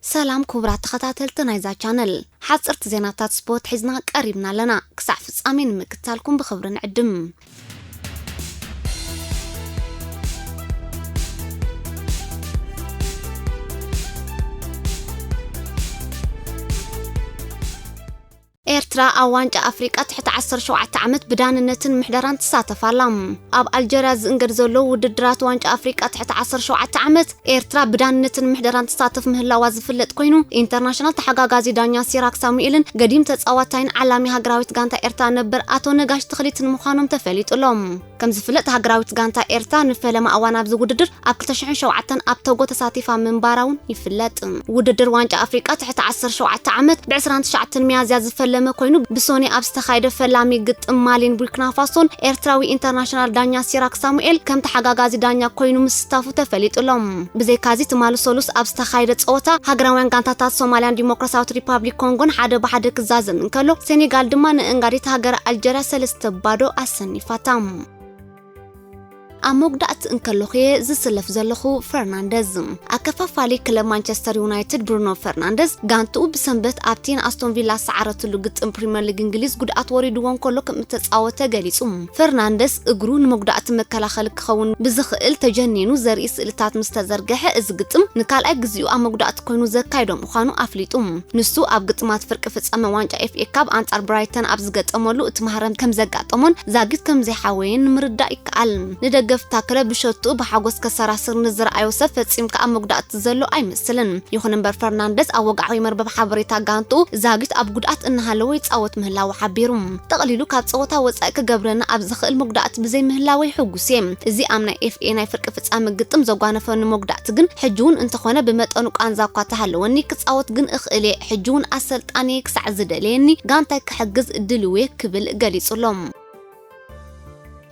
ሰላም ክቡራት ተኸታተልቲ ናይዛ ቻነል፣ ሓጽርቲ ዜናታት ስፖርት ሒዝና ቀሪብና ኣለና። ክሳዕ ፍጻሜ ንምክታልኩም ብኽብሪ ንዕድም። ኤርትራ ኣብ ዋንጫ ኣፍሪቃ ትሕቲ ዓሰርተ ሸውዓተ ዓመት ብዳንነትን ምሕደራን ትሳተፍ ኣላ። ኣብ ኣልጀርያ ዝእንገድ ዘሎ ውድድራት ዋንጫ ኣፍሪቃ ትሕቲ ዓሰርተ ሸውዓተ ዓመት ኤርትራ ብዳንነትን ምሕደራን ትሳተፍ ምህላዋ ዝፍለጥ ኮይኑ፣ ኢንተርናሽናል ተሓጋጋዚ ዳኛ ሲራክ ሳሙኤልን ገዲም ተጻዋታይን ዓላሚ ሃገራዊት ጋንታ ኤርትራ ነበር ኣቶ ነጋሽ ተኽሊትን ምዃኖም ተፈሊጡ ኣሎ። ከም ዝፍለጥ ሃገራዊት ጋንታ ኤርትራ ንፈለማ እዋን ኣብዚ ውድድር ኣብ ክልተ ሽሕን ሸውዓተን ኣብ ቶጎ ተሳቲፋ ምንባራ እውን ይፍለጥ። ውድድር ዋንጫ ኣፍሪቃ ትሕቲ ዓሰርተ ሸውዓተ ዓመት ብ ዕስራን ትሽዓተን ሚያዝያ ዝፈለመ ኮይኑ፣ ብሶኒ ኣብ ዝተኻየደ ፈላሚ ግጥም ማሊን ቡርኪና ፋሶን ኤርትራዊ ኢንተርናሽናል ዳኛ ሲራክ ሳሙኤል ከም ተሓጋጋዚ ዳኛ ኮይኑ ምስታፉ ተፈሊጡ ኣሎ። ብዘይካዚ ትማሊ ሰሉስ ኣብ ዝተኻየደ ጸወታ ሃገራውያን ጋንታታት ሶማልያን ዲሞክራሲያዊት ሪፓብሊክ ኮንጎን ሓደ ብሓደ ክዛዘም እንከሎ፣ ሴኔጋል ድማ ንእንጋዲት ሃገር ኣልጀርያ ሰለስተ ባዶ ኣሰኒፋታ። ኣብ መጉዳእቲ እንከለኹ እየ ዝስለፍ ዘለኹ። ፈርናንደዝ። ኣከፋፋሊ ክለብ ማንቸስተር ዩናይትድ ብሩኖ ፈርናንደዝ ጋንትኡ ብሰንበት ኣብቲ ንኣስቶን ቪላ ዝሰዓረትሉ ግጥም ፕሪምየር ሊግ እንግሊዝ ጉድኣት ወሪድዎ እንከሎ ከም እተጻወተ ገሊጹ። ፈርናንደዝ እግሩ ንመጉዳእቲ መከላኸሊ ክኸውን ብዝኽእል ተጀኒኑ ዘርኢ ስእልታት ምስ ተዘርግሐ፣ እዚ ግጥም ንካልኣይ ግዜኡ ኣብ መጉዳእቲ ኮይኑ ዘካይዶ ምዃኑ ኣፍሊጡ። ንሱ ኣብ ግጥማት ፍርቂ ፍጻመ ዋንጫ ኤፍ ኤ ካፕ ኣንጻር ብራይተን ኣብ ዝገጠመሉ እቲ ማህረም ከም ዘጋጠሞን ዛጊት ከም ዘይሓወየን ንምርዳእ ይከኣል። ንደገፍቲ እታ ክለብ ብሸትኡ ብሓጎስ ከሰራስር ንዝረኣዮ ሰብ ፈጺምካ ኣብ መጉዳእቲ ዘሎ ኣይመስልን። ይኹን እምበር ፈርናንደዝ ኣብ ወግዓዊ መርበብ ሓበሬታ ጋንትኡ ዛጊት ኣብ ጉድኣት እናሃለወ ይጻወት ምህላዉ ሓቢሩ። ጠቕሊሉ ካብ ጸወታ ወጻኢ ክገብረኒ ኣብ ዝኽእል መጉዳእቲ ብዘይምህላወይ ሕጉስ እየ። እዚ ኣብ ናይ ኤፍ ኤ ናይ ፍርቂ ፍጻመ ግጥም ዘጓነፈኒ መጉዳእቲ ግን ሕጂ እውን እንተኾነ ብመጠኑ ቃንዛ እኳ ተሃለወኒ ክጻወት ግን እኽእል እየ። ሕጂ እውን ኣሰልጣኒ ክሳዕ ዝደለየኒ ጋንታይ ክሕግዝ ድልው እየ ክብል ገሊጹ ኣሎ።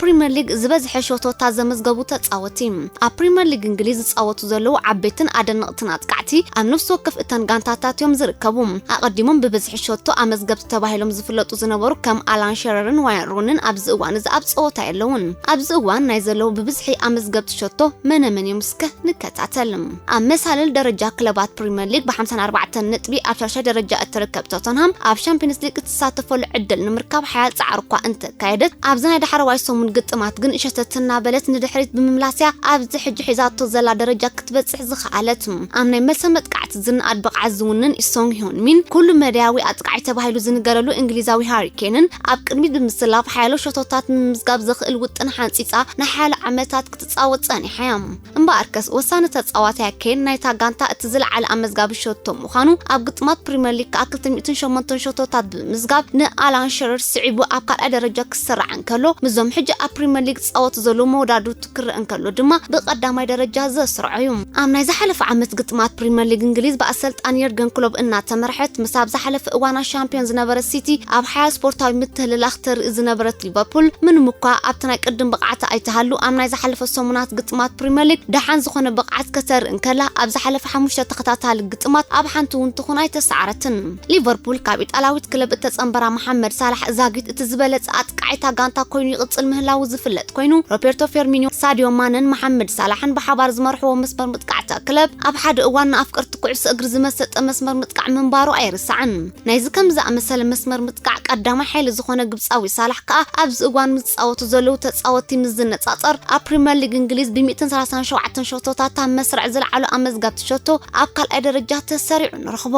ፕሪምየር ሊግ ዝበዝሐ ሸቶታት ዘመዝገቡ ተጻወቲ። ኣብ ፕሪምየር ሊግ እንግሊዝ ዝጻወቱ ዘለዉ ዓበይትን ኣደነቕትን ኣጥቃዕቲ ኣብ ነፍሲ ወከፍ እተን ጋንታታት እዮም ዝርከቡ። ኣቐዲሞም ብብዝሒ ሸቶ ኣመዝገብቲ ተባሂሎም ዝፍለጡ ዝነበሩ ከም ኣላን ሸረርን ዋያን ሩንን ኣብዚ እዋን እዚ ኣብ ጸወታ የለውን። ኣብዚ እዋን ናይ ዘለዉ ብብዝሒ ኣመዝገብቲ ሸቶ መነ መን እዮም እስከ ንከታተል። ኣብ መሳልል ደረጃ ክለባት ፕሪምየር ሊግ ብሓምሳን ኣርባዕተን ነጥቢ ኣብ ሻድሻይ ደረጃ እትርከብ ቶተንሃም ኣብ ሻምፒዮንስ ሊግ እትሳተፈሉ ዕድል ንምርካብ ሓያል ጻዕሪ እኳ እንተካየደት፣ ኣብዚ ናይ ዳሕረዋይ ሰሙን ግጥማት ግን ሸተት እናበለት ንድሕሪት ብምምላስያ ኣብዚ ሕጂ ሒዛቶ ዘላ ደረጃ ክትበጽሕ ዝኸኣለት። ኣብ ናይ መልሰ መጥቃዕቲ ዝነኣድ ብቕዓት ዝውንን ሶንግ ሂዮን ሚን፣ ኩሉ መዳያዊ ኣጥቃዒ ተባሂሉ ዝንገረሉ እንግሊዛዊ ሃሪ ኬንን ኣብ ቅድሚት ብምስላፍ ሓያሎ ሸቶታት ንምምዝጋብ ዘኽእል ውጥን ሓንጺጻ ንሓያሎ ዓመታት ክትጻወት ጸኒሓ እያ። እምበኣርከስ ወሳኒ ተጻዋታይ ኬን ናይታ ጋንታ እቲ ዝለዓለ ኣመዝጋቢ ሸቶ ምዃኑ፣ ኣብ ግጥማት ፕሪምየር ሊግ ከኣ ክልተ ሚእትን ሸሞንተን ሸቶታት ብምምዝጋብ ንኣላን ሸረር ስዒቡ ኣብ ካልኣይ ደረጃ ክስራዕ እንከሎ፣ ምስዞም ሕጂ ኣብ ፕሪምየር ሊግ ዝጻወቱ ዘለዉ መወዳድርቱ ክረአ እንከሎ ድማ ብቐዳማይ ደረጃ ዘስርዖ እዩ። ኣብ ናይ ዝሓለፈ ዓመት ግጥማት ፕሪምየር ሊግ እንግሊዝ ብኣሰልጣን የርገን ክሎፕ እናተመርሐት፣ ምስ ኣብ ዝሓለፈ እዋና ሻምፒዮን ዝነበረ ሲቲ ኣብ ሓያል ስፖርታዊ ምትህልላኽ ተርኢ ዝነበረት ሊቨርፑል፣ ምንም እኳ ኣብቲ ናይ ቅድም ብቕዓታ ኣይትሃሉ፣ ኣብ ናይ ዝሓለፈ ሰሙናት ግጥማት ፕሪምየር ሊግ ደሓን ዝኾነ ብቕዓት ከተርኢ እንከላ፣ ኣብ ዝሓለፈ ሓሙሽተ ተኸታታሊ ግጥማት ኣብ ሓንቲ እውን ትኹን ኣይተሰዓረትን። ሊቨርፑል ካብ ኢጣልያዊት ክለብ እተጸንበራ መሓመድ ሳላሕ ዛጊት እቲ ዝበለጸ ኣጥቃዒታ ጋንታ ኮይኑ ይቕጽል ምህላዉ ዝፍለጥ ኮይኑ፣ ሮቤርቶ ፌርሚኒዮ፣ ሳዲዮ ማነን መሓመድ ሳላሕን ብሓባር ዝመርሕዎ መስመር ምጥቃዕታ ክለብ ኣብ ሓደ እዋን ንኣፍቀርቲ ኩዕሶ እግሪ ዝመሰጠ መስመር ምጥቃዕ ምንባሩ ኣይርሳዕን። ናይዚ ከም ዝኣመሰለ መስመር ምጥቃዕ ቀዳማይ ሓይሊ ዝኾነ ግብጻዊ ሳላሕ ከኣ ኣብዚ እዋን ምስ ዝጻወቱ ዘለዉ ተጻወትቲ ምስ ዝነጻጸር፣ ኣብ ፕሪምየር ሊግ እንግሊዝ ብ ሚእትን ሰላሳን ሸውዓተን ሸቶታት ኣብ መስርዕ ዝለዓሉ ኣመዝጋብቲ ሸቶ ኣብ ካልኣይ ደረጃ ተሰሪዑ ንረኽቦ።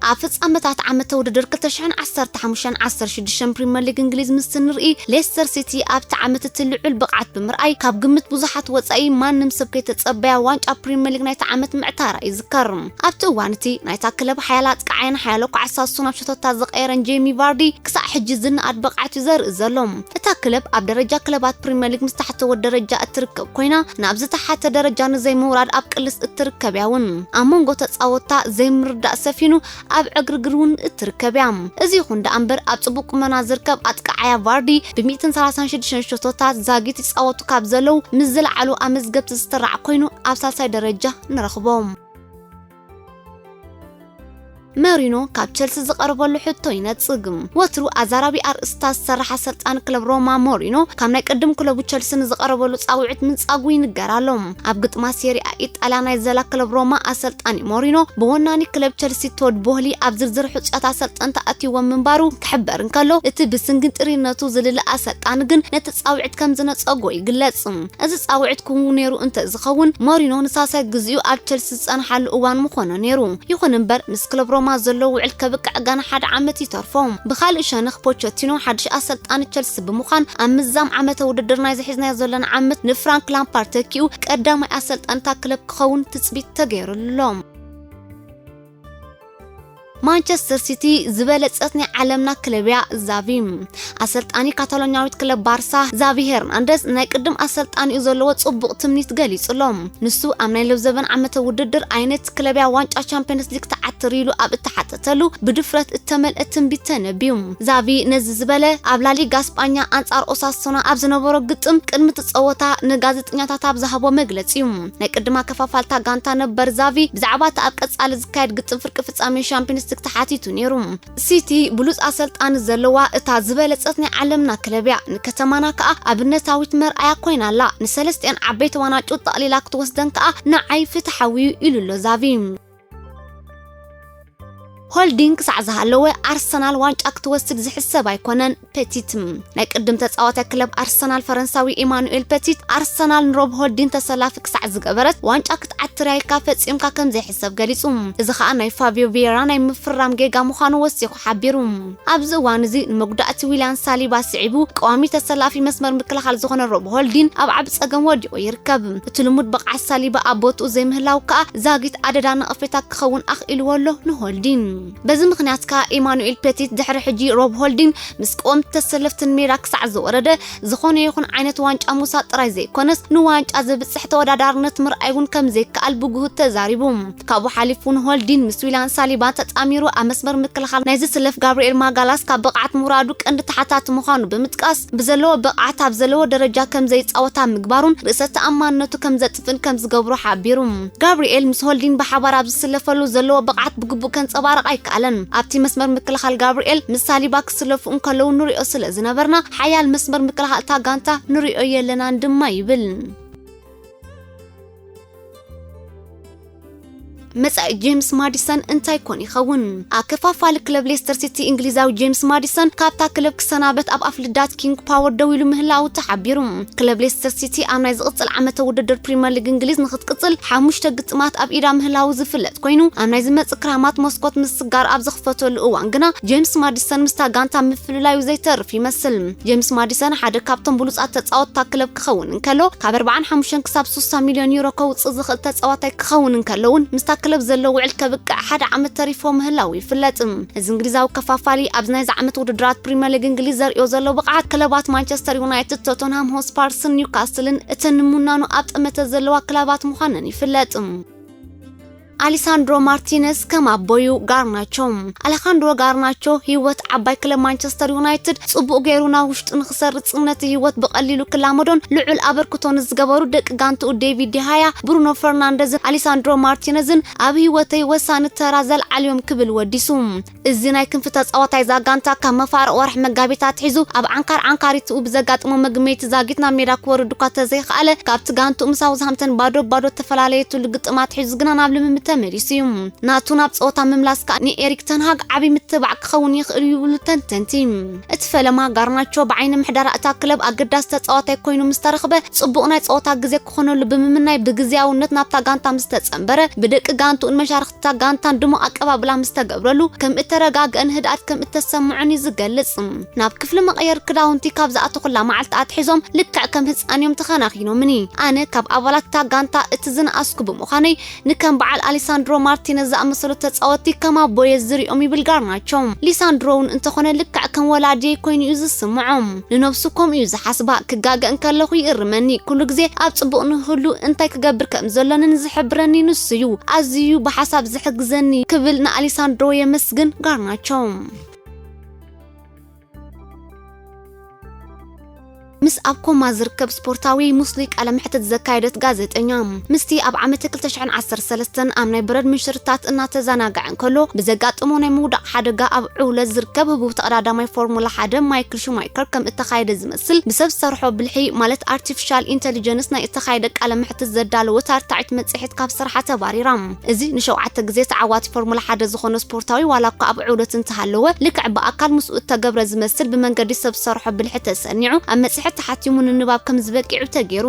ኣብ ፍጻመታት ዓመተ ውድድር ክልተ ሽሕን ዓሰርተ ሓሙሽተን ዓሰርተ ሽዱሽተን ፕሪምየር ሊግ እንግሊዝ ምስ እንርኢ፣ ሌስተር ሲቲ ኣብቲ ዓመት እቲ ልዑል ብቕዓት ብምርኣይ ካብ ግምት ብዙሓት ወጻኢ ማንም ሰብ ከይተጸበያ ዋንጫ ፕሪምየር ሊግ ናይቲ ዓመት ምዕታራ ይዝከር። ኣብቲ እዋን እቲ ናይታ ክለብ ሓያል ኣጥቃዓይን ሓያሎ ኳዕሳ እሱ ናብ ሸቶታት ዝቐየረን ጄሚ ቫርዲ ክሳዕ ሕጂ ዝነኣድ ብቕዓት እዩ ዘርኢ ዘሎ። እታ ክለብ ኣብ ደረጃ ክለባት ፕሪምየር ሊግ ምስ ታሕተዎት ደረጃ እትርከብ ኮይና፣ ናብ ዝተሓተ ደረጃ ንዘይምውራድ ኣብ ቅልስ እትርከብ እያ እውን። ኣብ መንጎ ተጻወትታ ዘይምርዳእ ሰፊኑ ኣብ ዕግርግር እውን እትርከብ እያ። እዚ ይኹን ደኣ እምበር፣ ኣብ ጽቡቕ ቁመና ዝርከብ ኣጥቃዓያ ቫርዲ ብ ሚእትን ሰላሳን ሽዱሽተን ሸቶታት ዛጊት ይጻወቱ ካብ ዘለዉ ምስ ዝለዓሉ ኣመዝገብቲ ዝስራዕ ኮይኑ ኣብ ሳልሳይ ደረጃ ንረኽቦ። መሪኖ ካብ ቸልሲ ዝቐረበሉ ሕቶ ይነጽግ። ወትሩ ኣዛራቢ ኣርእስታት ዝሰርሕ ኣሰልጣኒ ክለብ ሮማ ሞሪኖ፣ ካብ ናይ ቅድም ክለቡ ቸልሲ ንዝቐረበሉ ጻውዒት ምንጻጉ ይንገር ኣሎ። ኣብ ግጥማት ሴሪኣ ኢጣልያ ናይ ዘላ ክለብ ሮማ ኣሰልጣኒ ሞሪኖ ብወናኒ ክለብ ቸልሲ ቶድ ቦህሊ ኣብ ዝርዝር ሕጹያት ኣሰልጠንቲ ኣትይዎም ምንባሩ ክሕበር እንከሎ፣ እቲ ብስንግን ጥሪነቱ ዝልለ ኣሰልጣኒ ግን ነቲ ጻውዒት ከም ዝነጸጎ ይግለጽ። እዚ ጻውዒት ክውን ነይሩ እንተ ዝኸውን፣ ሞሪኖ ንሳልሳይ ግዜኡ ኣብ ቸልሲ ዝጸንሓሉ እዋን ምኾነ ነይሩ። ይኹን እምበር፣ ምስ ክለብ ሮማ ዘሎ ውዕል ከብቅዕ ገና ሓደ ዓመት ይተርፎ። ብኻልእ ሸነኽ፣ ፖቸቲኖ ሓድሽ ኣሰልጣኒ ቸልሲ ብምዃን፣ ኣብ ምዛም ዓመተ ውድድር ናይ ዝሒዝናዮ ዘለና ዓመት ንፍራንክ ላምፓርድ ተኪኡ ቀዳማይ ኣሰልጣኒ እታ ክለብ ክኸውን ትጽቢት ተገይሩሉ ኣሎ። ማንቸስተር ሲቲ ዝበለጸት ናይ ዓለምና ክለብ እያ። ዛቪ፣ ኣሰልጣኒ ካታሎኛዊት ክለብ ባርሳ ዛቪ ሄርናንደዝ ናይ ቅድም ኣሰልጣኒኡ ዘለዎ ጽቡቕ ትምኒት ገሊጹ ኣሎ። ንሱ ኣብ ናይ ለብዘበን ዓመተ ውድድር ኣይነት ክለብ እያ ዋንጫ ቻምፒየንስ ሊግ ትዓትር ኢሉ ኣብ እተሓተተሉ ብድፍረት እተመልአ ትንቢት ተነብዩ። ዛቪ ነዚ ዝበለ ኣብ ላሊጋ ስጳኛ ኣንጻር ኦሳሶና ኣብ ዝነበሮ ግጥም ቅድሚ እቲ ጸወታ ንጋዜጠኛታት ኣብ ዝሃቦ መግለጺ እዩ። ናይ ቅድም ኣከፋፋልታ ጋንታ ነበር ዛቪ ብዛዕባ እቲ ኣብ ቀጻሊ ዝካየድ ግጥም ፍርቂ ፍጻሜ ሻምፒዮንስ ሊግ ተሓቲቱ ነይሩ። ሲቲ ብሉጽ ኣሰልጣኒ ዘለዋ እታ ዝበለጸት ናይ ዓለምና ክለብ እያ። ንከተማና ከኣ ኣብነታዊት መርኣያ ኮይና ኣላ። ንሰለስቲኣን ዓበይቲ ዋናጩ ጠቕሊላ ክትወስደን ከኣ ንዓይ ፍትሓዊ እዩ ኢሉ ኣሎ ዛቪ። ሆልዲን ክሳዕ ዝሃለወ ኣርሰናል ዋንጫ ክትወስድ ዝሕሰብ ኣይኮነን። ፔቲት፣ ናይ ቅድም ተጻዋታይ ክለብ ኣርሰናል ፈረንሳዊ ኢማኑኤል ፔቲት፣ ኣርሰናል ንሮብ ሆልዲን ተሰላፊ ክሳዕ ዝገበረት ዋንጫ ክትዓትር ኢልካ ፈጺምካ ከም ዘይሕሰብ ገሊጹ። እዚ ከኣ ናይ ፋቢዮ ቪየራ ናይ ምፍራም ጌጋ ምዃኑ ወሲኹ ሓቢሩ። ኣብዚ እዋን እዚ ንመጉዳእቲ ዊልያን ሳሊባ ስዒቡ ቀዋሚ ተሰላፊ መስመር ምክልኻል ዝኾነ ሮብ ሆልዲን ኣብ ዓቢ ጸገም ወዲቑ ይርከብ። እቲ ልሙድ ብቕዓት ሳሊባ ኣብ ቦትኡ ዘይምህላው ከኣ ዛጊት ኣደዳ ነቐፌታ ክኸውን ኣኽኢልዎ ኣሎ ንሆልዲን። በዚ ምኽንያት ከኣ ኢማኑኤል ፔቲት ድሕሪ ሕጂ ሮብ ሆልዲን ምስ ቀወምቲ ተሰለፍቲ ንሜዳ ክሳዕ ዝወረደ፣ ዝኾነ ይኹን ዓይነት ዋንጫ ምውሳድ ጥራይ ዘይኮነስ፣ ንዋንጫ ዘብጽሕ ተወዳዳርነት ምርኣይ እውን ከም ዘይከኣል ብግሁድ ተዛሪቡ። ካብኡ ሓሊፉ ንሆልዲን ምስ ዊልያን ሳሊባን ተጣሚሩ ኣብ መስመር ምክልኻል ናይ ዝስለፍ ጋብርኤል ማጋላስ ካብ ብቕዓት ምውራዱ ቀንዲ ተሓታቲ ምዃኑ ብምጥቃስ፣ ብዘለዎ ብቕዓት ኣብ ዘለዎ ደረጃ ከም ዘይጻወት ኣብ ምግባሩን ርእሰ ተኣማንነቱ ከም ዘጥፍእን ከም ዝገብሮ ሓቢሩ። ጋብርኤል ምስ ሆልዲን ብሓባር ኣብ ዝስለፈሉ ዘለዎ ብቕዓት ብግቡእ ከንጸባርቕ ኣይከኣለን። ኣብቲ መስመር ምክልኻል ጋብርኤል ምስ ሳሊባ ክስለፉ እንከለዉ ንሪኦ ስለ ዝነበርና፣ ሓያል መስመር ምክልኻል እታ ጋንታ ንሪኦ የለናን ድማ ይብል። መጻኢ ጄምስ ማዲሰን እንታይ ኮን ይኸውን? ኣከፋፋሊ ክለብ ሌስተር ሲቲ እንግሊዛዊ ጄምስ ማዲሰን ካብታ ክለብ ክሰናበት ኣብ ኣፍ ልዳት ኪንግ ፓወር ደው ኢሉ ምህላዉ ተሓቢሩ። ክለብ ሌስተር ሲቲ ኣብ ናይ ዝቕጽል ዓመተ ውድድር ፕሪምየር ሊግ እንግሊዝ ንኽትቅጽል ሓሙሽተ ግጥማት ኣብ ኢዳ ምህላዉ ዝፍለጥ ኮይኑ፣ ኣብ ናይ ዝመጽእ ክራማት መስኮት ምስጋር ኣብ ዝኽፈተሉ እዋን ግና፣ ጄምስ ማዲሰን ምስታ ጋንታ ምፍልላዩ ዘይተርፍ ይመስል። ጄምስ ማዲሰን ሓደ ካብቶም ብሉጻት ተጻወትታ ክለብ ክኸውን እንከሎ፣ ካብ ኣርባዓን ሓሙሽተን ክሳብ ስሳ ሚልዮን ዩሮ ከውጽእ ዝኽእል ተጻዋታይ ክኸውን እንከሎ እውን፣ ምስታ ክለብ ዘሎ ውዕል ከብቅዕ ሓደ ዓመት ተሪፎ ምህላዉ ይፍለጥ። እዚ እንግሊዛዊ ከፋፋሊ ኣብዚ ናይዚ ዓመት ውድድራት ፕሪምየር ሊግ እንግሊዝ ዘርእዮ ዘሎ ብቕዓት፣ ክለባት ማንቸስተር ዩናይትድ፣ ቶተንሃም ሆትስፐርስን ኒውካስልን እተን ንሙናኑ ኣብ ጠመተ ዘለዋ ክለባት ምዃነን ይፍለጥ። ኣሊሳንድሮ ማርቲነዝ ከም ኣቦዩ ጋርናቾ። ኣሌኻንድሮ ጋርናቾ ህይወት ዓባይ ክለብ ማንቸስተር ዩናይትድ ጽቡቕ ገይሩ ናብ ውሽጡ ንኽሰርጽን ነቲ ህይወት ብቐሊሉ ክላመዶን ልዑል ኣበርክቶ ንዝገበሩ ደቂ ጋንትኡ ዴቪድ ዲሃያ፣ ብሩኖ ፈርናንደዝን ኣሊሳንድሮ ማርቲነዝን ኣብ ህይወተይ ወሳኒ ተራ ዘልዓልዮም ክብል ወዲሱ። እዚ ናይ ክንፊ ተጻዋታይ እዛ ጋንታ ካብ መፋርቕ ወርሒ መጋቢት ኣትሒዙ ኣብ ዓንካር ዓንካሪትኡ ብዘጋጥሞ መግመይቲ ዛጊት ናብ ሜዳ ክወርድ እኳ ተዘይኸኣለ፣ ካብቲ ጋንትኡ ምስ ሳውዝሃምተን ባዶ ባዶ ተፈላለየትሉ ግጥም ኣትሒዙ ግና ናብ ልምምድ ተመሊሱ እዩ። ናቱ ናብ ጸወታ ምምላስ ከኣ ንኤሪክ ተንሃግ ዓቢ ምትባዕ ክኸውን ይኽእል እዩ ይብሉ ተንተንቲ። እቲ ፈለማ ጋርናቾ ብዓይኒ ምሕደራ እታ ክለብ ኣገዳሲ ተጻዋታይ ኮይኑ ምስ ተረኽበ፣ ጽቡቕ ናይ ጸወታ ግዜ ክኾነሉ ብምምናይ ብግዝያውነት ናብታ ጋንታ ምስ ተጸንበረ፣ ብደቂ ጋንትኡን መሻርኽቲ እታ ጋንታን ድሙቕ ኣቀባብላ ምስ ተገብረሉ፣ ከም እተረጋግአን ህድኣት ከም እተሰምዖን እዩ ዝገልጽ። ናብ ክፍሊ መቐየሪ ክዳውንቲ ካብ ዝኣተኹላ መዓልቲ ኣትሒዞም ልክዕ ከም ህጻን እዮም ተኸናኺኖምኒ። ኣነ ካብ ኣባላት እታ ጋንታ እቲ ዝነኣስኩ ብምዃነይ፣ ንከም በዓል ኣሊሳንድሮ ማርቲነዝ ዝኣመሰሉ ተጻወትቲ ከም ኣቦየ ዝሪኦም ይብል ጋርናቾ። ሊሳንድሮ እውን እንተኾነ ልክዕ ከም ወላዲየይ ኮይኑ እዩ ዝስምዖ። ንነብሱ ከምኡ እዩ ዝሓስባ። ክጋገ እንከለኹ ይእርመኒ። ኩሉ ግዜ ኣብ ጽቡቕ ንህሉ እንታይ ክገብር ከም ዘለኒ ንዝሕብረኒ ንሱ እዩ። ኣዝዩ ብሓሳብ ዝሕግዘኒ ክብል ንኣሊሳንድሮ የመስግን ጋርናቾ። ምስ ኣብ ኮማ ዝርከብ ስፖርታዊ ሙስሊ ቃለ መሕትት ዘካየደት ጋዜጠኛ፣ ምስቲ ኣብ ዓመት ክልተ ሽሕን ዓሰርተ ሰለስተን ኣብ ናይ በረድ ምሽርታት እናተዘናግዐ እንከሎ ብዘጋጠሞ ናይ ምውዳቕ ሓደጋ ኣብ ዕውለት ዝርከብ ህቡብ ተቐዳዳማይ ፎርሙላ ሓደ ማይክል ሹማይከር ከም እተኻየደ ዝመስል ብሰብ ዝሰርሖ ብልሒ ማለት ኣርቲፊሻል ኢንተሊጀንስ ናይ እተኻየደ ቃለ መሕትት ዘዳለወት ኣርታዒት መጽሔት ካብ ስርሓ ተባሪራ። እዚ ንሸውዓተ ግዜ ተዓዋቲ ፎርሙላ ሓደ ዝኾነ ስፖርታዊ ዋላ እኳ ኣብ ዕውለት እንተሃለወ ልክዕ ብኣካል ምስኡ እተገብረ ዝመስል ብመንገዲ ሰብ ዝሰርሖ ብልሒ ተሰኒዑ ኣብ መጽሔት ተሓቲሙ ንንባብ ከም ዝበቂዑ ተገይሩ።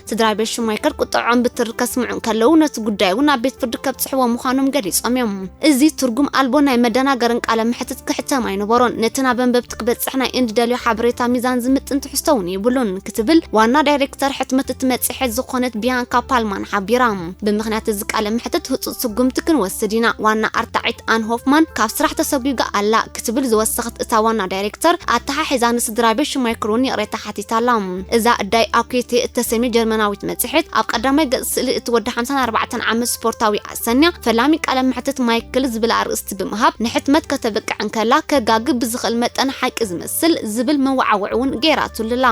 ስድራ ቤት ሹማይከር ቁጥዖም ብትሪ ከስምዑ እንከለዉ ነቲ ጉዳይ እውን ኣብ ቤት ፍርዲ ከብጽሕዎ ምዃኖም ገሊጾም እዮም። እዚ ትርጉም ኣልቦ ናይ መደናገርን ቃለ መሕትት ክሕተም ኣይነበሮን። ነቲ ናብ ኣንበብቲ ክበጽሕ ናይ እንድደልዮ ሓበሬታ ሚዛን ዝምጥን ትሕዝቶ እውን የብሉን ክትብል ዋና ዳይሬክተር ሕትመት እቲ መጽሔት ዝኾነት ቢያንካ ፓልማን ሓቢራ። ብምኽንያት እዚ ቃለ መሕትት ህጹጽ ስጉምቲ ክንወስድ ኢና። ዋና ኣርታዒት ኣን ሆፍማን ካብ ስራሕ ተሰጒጋ ኣላ ክትብል ዝወሰኸት እታ ዋና ዳይሬክተር ኣተሓሒዛ ንስድራ ቤት ሹማይከር እውን ይቕሬታ ሓቲታ ኣላ። እዛ ዳይ ኣኩቴ እተሰምየ ጀርመናዊት መጽሔት ኣብ ቀዳማይ ገጽ ስእሊ እቲ ወዲ ሓምሳን ኣርባዕተን ዓመት ስፖርታዊ ኣሰንያ ፈላሚ ቃለ መሕትት ማይክል ዝብል ኣርእስቲ ብምሃብ ንሕትመት ከተብቅዕ እንከላ ከጋግብ ብዝኽእል መጠን ሓቂ ዝመስል ዝብል መወዓውዒ እውን ገይራትሉ ኣላ።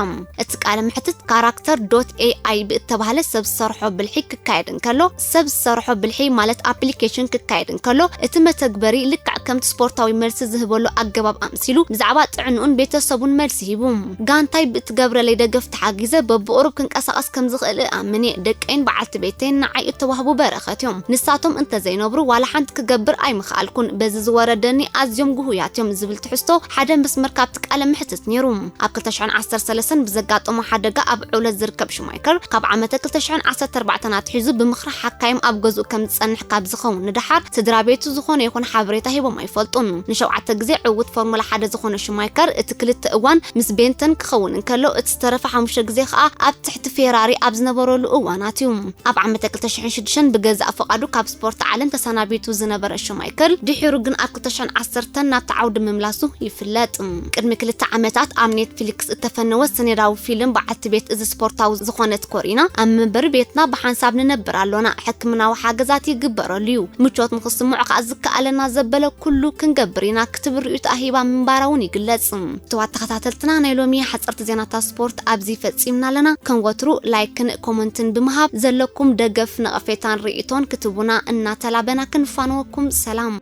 እቲ ቃለ መሕትት ካራክተር ዶት ኤኣይ ብእተባህለ ሰብ ዝሰርሖ ብልሒ ክካየድ እንከሎ ሰብ ዝሰርሖ ብልሒ ማለት ኣፕሊኬሽን ክካየድ እንከሎ እቲ መተግበሪ ልክዕ ከምቲ ስፖርታዊ መልሲ ዝህበሉ ኣገባብ ኣምሲሉ ብዛዕባ ጥዕንኡን ቤተሰቡን መልሲ ሂቡ። ጋንታይ ብእትገብረለይ ደገፍ ተሓጊዘ በብቑሩብ ክንቀሳቐስ ከም ዝኽእል እኣምን እየ። ደቀይን በዓልቲ ቤተይን ንዓይ እተዋህቡ በረኸት እዮም። ንሳቶም እንተዘይነብሩ ዋላ ሓንቲ ክገብር ኣይምኽኣልኩን። በዚ ዝወረደኒ ኣዝዮም ግሁያት እዮም ዝብል ትሕዝቶ ሓደ መስመር ካብቲ ቃለ መሕትት ነይሩ። ኣብ ክልተ ሽሕን ዓሰርተ ሰለስተን ብዘጋጠሞ ሓደጋ ኣብ ዕውለት ዝርከብ ሹማይከር ካብ ዓመተ ክልተ ሽሕን ዓሰርተ ኣርባዕተን ኣትሒዙ ብምኽሪ ሓካይም ኣብ ገዝኡ ከም ዝጸንሕ ካብ ዝኸውን ንደሓር ስድራ ቤቱ ዝኾነ ይኹን ሓበሬታ ሂቦም ኣይፈልጡን። ንሸውዓተ ግዜ ዕውት ፎርሙላ ሓደ ዝኾነ ሹማይከር እቲ ክልተ እዋን ምስ ቤንተን ክኸውን እንከሎ እቲ ዝተረፈ ሓሙሽተ ግዜ ከኣ ኣብ ትሕቲ ፌራሪ ኣብ ዝነበረሉ እዋናት እዩ። ኣብ ዓመተ ክልተ ሽሕን ሽዱሽተን ብገዛእ ፍቓዱ ካብ ስፖርት ዓለም ተሰናቢቱ ዝነበረ ሹማይከር ድሒሩ ግን ኣብ ክልተ ሽሕን ዓሰርተን ናብቲ ዓውዲ ምምላሱ ይፍለጥ። ቅድሚ ክልተ ዓመታት ኣብ ኔትፍሊክስ እተፈነወ ሰነዳዊ ፊልም በዓልቲ ቤት እዚ ስፖርታዊ ዝኾነት ኮሪና ኣብ መንበሪ ቤትና ብሓንሳብ ንነብር ኣሎና፣ ሕክምናዊ ሓገዛት ይግበረሉ እዩ፣ ምቾት ንክስምዖ ከኣ ዝከኣለና ዘበለ ኩሉ ክንገብር ኢና ክትብል ርእይቶኣ ሂባ ምንባራ እውን ይግለጽ። እተዋት ተኸታተልትና ናይ ሎሚ ሓጸርቲ ዜናታት ስፖርት ኣብዚ ፈጺምና ኣለና። ከም ወትሩ ላይክን ኮመንትን ብምሃብ ዘለኩም ደገፍ ነቐፌታን ርእይቶን ክትቡና እናተላበና ክንፋንወኩም ሰላም።